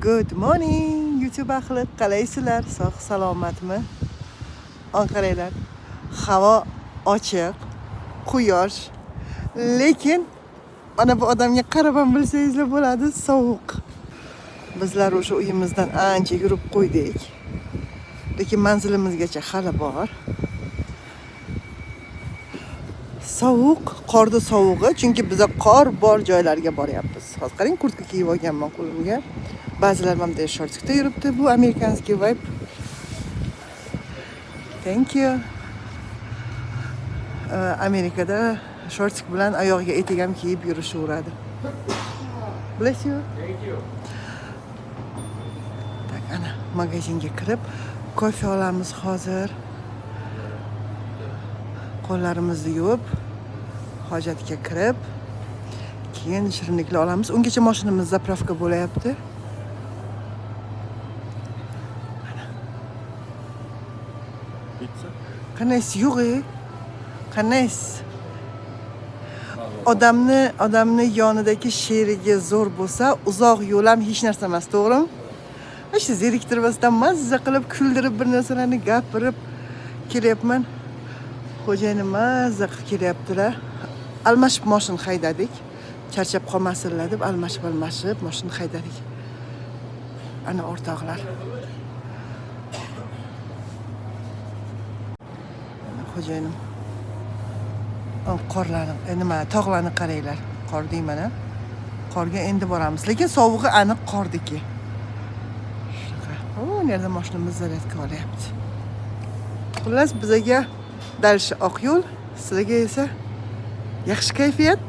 Good morning, YouTube ahli, qalaysizlar? Sog' salomatmi? Qaranglar. Havo ochiq, quyosh. Lekin mana bu odamga qarab ham bilsangizlar bo'ladi, sovuq. Bizlar o'sha uyimizdan ancha yurib qo'ydik. Lekin manzilimizgacha hali bor. Sovuq, qorni sovug'i, chunki biza qor bor joylarga boryapmiz. Hozir qarang, kurtka kiyib olganman qo'limga. Ba'zilar mana bunday shortikda yuribdi. Bu американский vibe. Thank you. Amerikada shortik bilan oyog'iga etik ham kiyib yurishaveradi. Bless you. Thank you. Так, ana magazinga kirib kofe olamiz hozir. Qo'llarimizni yuvib, hojatga kirib, keyin shirinliklar olamiz. Ungacha mashinamiz заправка bo'layapti. Mana. Pizza? Qandaysiz? Yo'q, e? Qandaysiz? Odamni yonidagi sherigi zo'r bo'lsa, uzoq yo'l ham hech narsa emas, to'g'rimi? Shu zeriktirmasdan mazza qilib, kuldirib bir narsalarni gapirib kelyapman. Xo'jayinim mazza qilib kelyaptilar. Almashib moshin haydadik. Charchab qolmasinlar deb almashib-almashib moshin haydadik. Ana o'rtoqlar. Ana xo'jayinim. Qorlarni, nima, tog'larni qaranglar. Qor deyman, a? Qorga endi boramiz, lekin sovug'i aniq qorniki. Shunaqa. O, nerda mashinamiz zaryadka olyapti. Xullas, bizaga дальше oq yo'l, sizlarga esa yaxshi kayfiyat.